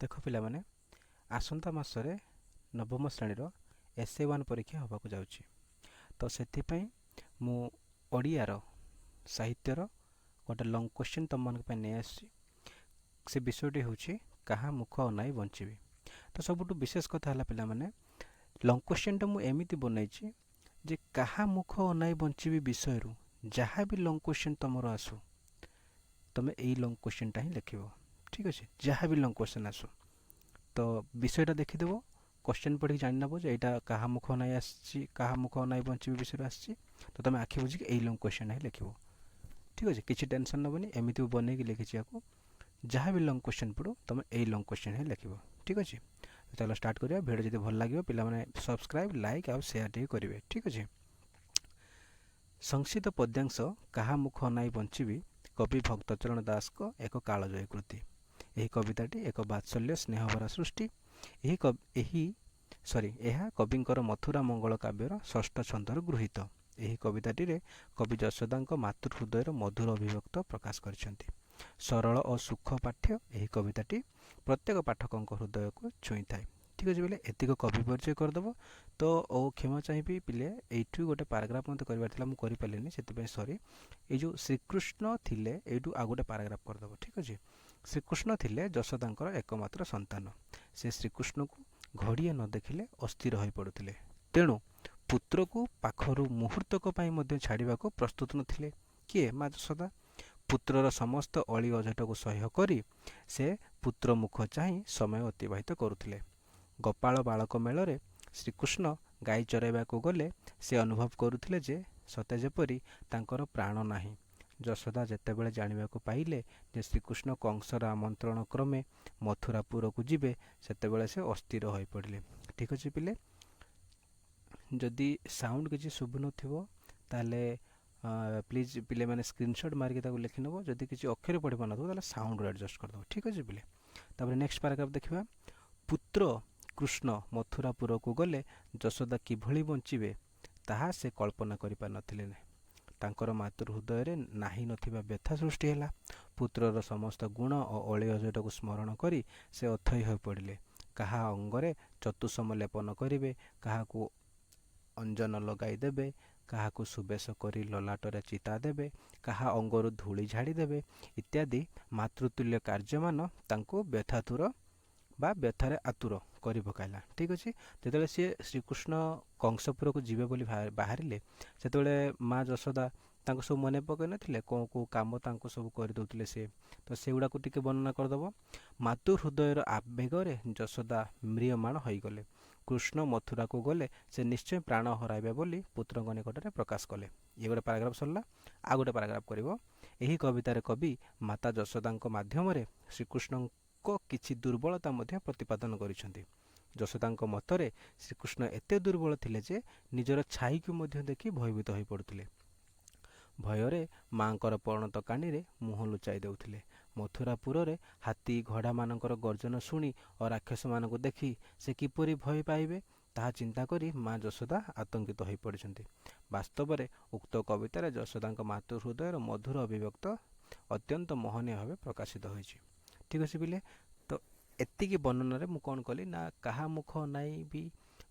ଦେଖ ପିଲାମାନେ, ଆସନ୍ତା ମାସରେ ନବମ ଶ୍ରେଣୀର SA 1 ପରୀକ୍ଷା ହେବାକୁ ଯାଉଛି। ତ ସେଥିପାଇଁ ମୁଁ ଓଡ଼ିଆର ସାହିତ୍ୟର ଗୋଟେ ଲଙ୍ଗ୍ କ୍ୱେଶ୍ଚିନ୍ ତୁମମାନଙ୍କ ପାଇଁ ନେଇ ଆସିଛି। ସେ ବିଷୟଟି ହେଉଛି "କାହା ମୁଖ ଅନାଇ ବଞ୍ଚିବି"। ତ ସବୁଠୁ ବିଶେଷ କଥା ହେଲା ପିଲାମାନେ, ଲଙ୍ଗ୍ କ୍ୱେଶ୍ଚିନ୍ଟା ମୁଁ ଏମିତି ବନେଇଛି ଯେ କାହା ମୁଖ ଅନାଇ ବଞ୍ଚିବି ବିଷୟରୁ ଯାହା ବି ଲଙ୍ଗ୍ କ୍ୱେଶ୍ଚିନ୍ ତୁମର ଆସୁ, ତୁମେ ଏଇ ଲଙ୍ଗ୍ କ୍ୱେଶ୍ଚିନ୍ଟା ହିଁ ଲେଖିବ। ଠିକ୍ ଅଛି? ଯାହା ବି ଲଙ୍ଗ୍ କ୍ୱେଶ୍ଚିନ୍ ଆସୁ, ତ ବିଷୟଟା ଦେଖିଦେବ, କ୍ୱେଶ୍ଚିନ୍ ପଢ଼ିକି ଜାଣିନେବ ଯେ ଏଇଟା କାହା ମୁଖ ଅନାଇ ଆସିଛି, କାହା ମୁଖ ଅନାଇ ବଞ୍ଚିବି ବିଷୟରେ ଆସିଛି। ତ ତୁମେ ଆଖି ବୁଜିକି ଏଇ ଲଙ୍ଗ୍ କ୍ୱେଶ୍ଚିନ୍ଟା ହିଁ ଲେଖିବ। ଠିକ୍ ଅଛି? କିଛି ଟେନସନ୍ ନେବନି। ଏମିତି ମୁଁ ବନେଇକି ଲେଖିଛି ୟାକୁ। ଯାହା ବି ଲଙ୍ଗ୍ କ୍ୱେଶ୍ଚିନ୍ ପଡ଼ୁ, ତୁମେ ଏଇ ଲଙ୍ଗ୍ କ୍ୱେଶ୍ଚିନ୍ ହିଁ ଲେଖିବ। ଠିକ୍ ଅଛି? ଚାଲ ଷ୍ଟାର୍ଟ କରିବା। ଭିଡ଼ିଓ ଯଦି ଭଲ ଲାଗିବ ପିଲାମାନେ, ସବସ୍କ୍ରାଇବ୍, ଲାଇକ୍ ଆଉ ସେୟାର ଟିକେ କରିବେ। ଠିକ୍ ଅଛି? ସଂଶିତ ପଦ୍ୟାଂଶ "କାହା ମୁଖ ଅନାଇ ବଞ୍ଚିବି" କବି ଭକ୍ତଚରଣ ଦାସଙ୍କ ଏକ କାଳଜୟୀ କୃତି। ଏହି କବିତାଟି ଏକ ବାତ୍ସଲ୍ୟ ସ୍ନେହଭରା ସୃଷ୍ଟି। ଏହି ସରି ଏହା କବିଙ୍କର ମଥୁରା ମଙ୍ଗଳ କାବ୍ୟର ଷଷ୍ଠ ଛନ୍ଦରୁ ଗୃହୀତ। ଏହି କବିତାଟିରେ କବି ଯଶୋଦାଙ୍କ ମାତୃ ହୃଦୟର ମଧୁର ଅଭିବ୍ୟକ୍ତ ପ୍ରକାଶ କରିଛନ୍ତି। ସରଳ ଓ ସୁଖ ପାଠ୍ୟ ଏହି କବିତାଟି ପ୍ରତ୍ୟେକ ପାଠକଙ୍କ ହୃଦୟକୁ ଛୁଇଁଥାଏ। ଠିକ୍ ଅଛି ପିଲେ, ଏତିକ କବି ପରିଚୟ କରିଦେବ। ତ ଓ କ୍ଷମା ଚାହିଁବି ପିଲେ, ଏଇଠୁ ଗୋଟେ ପାରାଗ୍ରାଫ ମୋତେ କରିବାର ଥିଲା, ମୁଁ କରିପାରିଲିନି, ସେଥିପାଇଁ ସରି। ଏଇ ଯେଉଁ ଶ୍ରୀକୃଷ୍ଣ ଥିଲେ, ଏଇଠୁ ଆଉ ଗୋଟେ ପାରାଗ୍ରାଫ କରିଦେବ। ଠିକ୍ ଅଛି? ଶ୍ରୀକୃଷ୍ଣ ଥିଲେ ଯଶୋଦାଙ୍କର ଏକମାତ୍ର ସନ୍ତାନ। ସେ ଶ୍ରୀକୃଷ୍ଣକୁ ଘଡ଼ିଏ ନ ଦେଖିଲେ ଅସ୍ଥିର ହୋଇପଡ଼ୁଥିଲେ। ତେଣୁ ପୁତ୍ରକୁ ପାଖରୁ ମୁହୂର୍ତ୍ତକ ପାଇଁ ମଧ୍ୟ ଛାଡ଼ିବାକୁ ପ୍ରସ୍ତୁତ ନଥିଲେ। କିଏ? ମା ଯଶୋଦା। ପୁତ୍ରର ସମସ୍ତ ଅଳି ଅଝଟକୁ ସହ୍ୟ କରି ସେ ପୁତ୍ର ମୁଖ ଚାହିଁ ସମୟ ଅତିବାହିତ କରୁଥିଲେ। ଗୋପାଳ ବାଳକ ମେଳରେ ଶ୍ରୀକୃଷ୍ଣ ଗାଈ ଚରାଇବାକୁ ଗଲେ ସେ ଅନୁଭବ କରୁଥିଲେ ଯେ ସତେ ଯେପରି ତାଙ୍କର ପ୍ରାଣ ନାହିଁ। ଯଶୋଦା ଯେତେବେଳେ ଜାଣିବାକୁ ପାଇଲେ ଯେ ଶ୍ରୀକୃଷ୍ଣ କଂସର ଆମନ୍ତ୍ରଣ କ୍ରମେ ମଥୁରାପୁରକୁ ଯିବେ, ସେତେବେଳେ ସେ ଅସ୍ଥିର ହୋଇପଡ଼ିଲେ। ଠିକ୍ ଅଛି ପିଲେ, ଯଦି ସାଉଣ୍ଡ କିଛି ଶୁଭୁନଥିବ, ତାହେଲେ ପ୍ଲିଜ୍ ପିଲାମାନେ ସ୍କ୍ରିନସଟ୍ ମାରିକି ତାକୁ ଲେଖିନେବ। ଯଦି କିଛି ଅକ୍ଷର ପଢ଼ିପାରୁନଥିବ, ତାହେଲେ ସାଉଣ୍ଡ ଆଡ଼ଜଷ୍ଟ କରିଦେବ। ଠିକ୍ ଅଛି ପିଲେ? ତାପରେ ନେକ୍ସଟ ପାରାଗ୍ରାଫ ଦେଖିବା। ପୁତ୍ର କୃଷ୍ଣ ମଥୁରାପୁରକୁ ଗଲେ ଯଶୋଦା କିଭଳି ବଞ୍ଚିବେ, ତାହା ସେ କଳ୍ପନା କରିପାରିନଥିଲେ। ତାଙ୍କର ମାତୃ ହୃଦୟରେ ନାହିଁ ନଥିବା ବ୍ୟଥା ସୃଷ୍ଟି ହେଲା। ପୁତ୍ରର ସମସ୍ତ ଗୁଣ ଓ ଅଳି ଅଝଟକୁ ସ୍ମରଣ କରି ସେ ଅଥୟ ହୋଇପଡ଼ିଲେ। କାହା ଅଙ୍ଗରେ ଚତୁସମ ଲେପନ କରିବେ, କାହାକୁ ଅଞ୍ଜନ ଲଗାଇ ଦେବେ, କାହାକୁ ସୁବେଶ କରି ଲଲାଟରେ ଚିତା ଦେବେ, କାହା ଅଙ୍ଗରୁ ଧୂଳି ଝାଡ଼ି ଦେବେ ଇତ୍ୟାଦି ମାତୃତୁଲ୍ୟ କାର୍ଯ୍ୟମାନ ତାଙ୍କୁ ବ୍ୟଥାତୁର ବା ବ୍ୟଥାରେ ଆତୁର କରି ପକାଇଲା। ଠିକ୍ ଅଛି? ଯେତେବେଳେ ସିଏ ଶ୍ରୀକୃଷ୍ଣ କଂସପୁରକୁ ଯିବେ ବୋଲି ବାହାରିଲେ, ସେତେବେଳେ ମା ଯଶୋଦା ତାଙ୍କୁ ସବୁ ମନେ ପକାଇ ନଥିଲେ? କେଉଁ କେଉଁ କାମ ତାଙ୍କୁ ସବୁ କରିଦେଉଥିଲେ ସିଏ, ତ ସେଗୁଡ଼ାକୁ ଟିକେ ବର୍ଣ୍ଣନା କରିଦେବ। ମାତୃ ହୃଦୟର ଆବେଗରେ ଯଶୋଦା ମ୍ରିୟମାଣ ହୋଇଗଲେ। କୃଷ୍ଣ ମଥୁରାକୁ ଗଲେ ସେ ନିଶ୍ଚୟ ପ୍ରାଣ ହରାଇବେ ବୋଲି ପୁତ୍ରଙ୍କ ନିକଟରେ ପ୍ରକାଶ କଲେ। ଇଏ ଗୋଟେ ପାରାଗ୍ରାଫ ସରିଲା। ଆଉ ଗୋଟେ ପାରାଗ୍ରାଫ କରିବ। ଏହି କବିତାରେ କବି ମାତା ଯଶୋଦାଙ୍କ ମାଧ୍ୟମରେ ଶ୍ରୀକୃଷ୍ଣଙ୍କ କିଛି ଦୁର୍ବଳତା ମଧ୍ୟ ପ୍ରତିପାଦନ କରିଛନ୍ତି। ଯଶୋଦାଙ୍କ ମତରେ ଶ୍ରୀକୃଷ୍ଣ ଏତେ ଦୁର୍ବଳ ଥିଲେ ଯେ ନିଜର ଛାଇକୁ ମଧ୍ୟ ଦେଖି ଭୟଭୀତ ହୋଇପଡ଼ୁଥିଲେ। ଭୟରେ ମାଙ୍କର ପଣତ କାନିରେ ମୁହଁ ଲୁଚାଇ ଦେଉଥିଲେ। ମଥୁରାପୁରରେ ହାତୀ ଘୋଡ଼ାମାନଙ୍କର ଗର୍ଜନ ଶୁଣି ଓ ରାକ୍ଷସମାନଙ୍କୁ ଦେଖି ସେ କିପରି ଭୟ ପାଇବେ, ତାହା ଚିନ୍ତା କରି ମା ଯଶୋଦା ଆତଙ୍କିତ ହୋଇପଡ଼ିଛନ୍ତି। ବାସ୍ତବରେ ଉକ୍ତ କବିତାରେ ଯଶୋଦାଙ୍କ ମାତୃ ହୃଦୟର ମଧୁର ଅଭିବ୍ୟକ୍ତ ଅତ୍ୟନ୍ତ ମହନୀୟ ଭାବେ ପ୍ରକାଶିତ ହୋଇଛି। ଠିକ୍ ଅଛି ପିଲେ? ତ ଏତିକି ବର୍ଣ୍ଣନାରେ ମୁଁ କ'ଣ କଲି ନା, କାହା ମୁଖ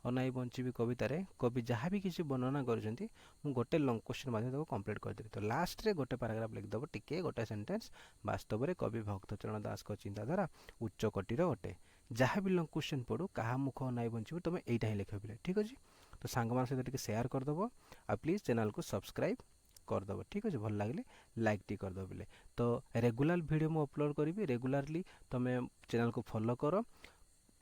ଅନାଇ ବଞ୍ଚିବି କବିତାରେ କବି ଯାହା ବି କିଛି ବର୍ଣ୍ଣନା କରିଛନ୍ତି, ମୁଁ ଗୋଟେ ଲଙ୍ଗ୍ କ୍ୱେଶ୍ଚିନ୍ ମାଧ୍ୟମରେ ତାକୁ କମ୍ପ୍ଲିଟ୍ କରିଦେଲି। ତ ଲାଷ୍ଟରେ ଗୋଟେ ପାରାଗ୍ରାଫ ଲେଖିଦେବ, ଟିକେ ଗୋଟେ ସେଣ୍ଟେନ୍ସ, ବାସ୍ତବରେ କବି ଭକ୍ତଚରଣ ଦାସଙ୍କ ଚିନ୍ତାଧାରା ଉଚ୍ଚ କୋଟିର ଅଟେ। ଯାହା ବି ଲଙ୍ଗ୍ କ୍ୱେଶ୍ଚିନ୍ ପଡ଼ୁ, କାହା ମୁଖ ଅନାଇ ବଞ୍ଚିବି, ତୁମେ ଏଇଟା ହିଁ ଲେଖିବ ପିଲେ। ଠିକ୍ ଅଛି? ତ ସାଙ୍ଗମାନଙ୍କ ସହିତ ଟିକେ ସେୟାର କରିଦେବ ଆଉ ପ୍ଲିଜ୍ ଚ୍ୟାନେଲକୁ ସବସ୍କ୍ରାଇବ୍ କରିଦେବ। ଠିକ୍ ଅଛି? ଭଲ ଲାଗିଲେ ଲାଇକ୍ ଟିକେ କରିଦେବ ପିଲେ। ତ ରେଗୁଲାର ଭିଡ଼ିଓ ମୁଁ ଅପଲୋଡ଼ କରିବି ରେଗୁଲାରଲି। ତୁମେ ଚ୍ୟାନେଲକୁ ଫଲୋ କର।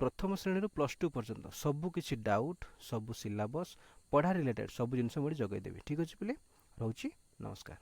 ପ୍ରଥମ ଶ୍ରେଣୀରୁ +2 ପର୍ଯ୍ୟନ୍ତ ସବୁ କିଛି ଡାଉଟ୍, ସବୁ ସିଲାବସ୍, ପଢ଼ା ରିଲେଟେଡ଼ ସବୁ ଜିନିଷ ମୁଁ ଏଠି ଯୋଗାଇ ଦେବି। ଠିକ୍ ଅଛି ପିଲେ, ରହୁଛି, ନମସ୍କାର।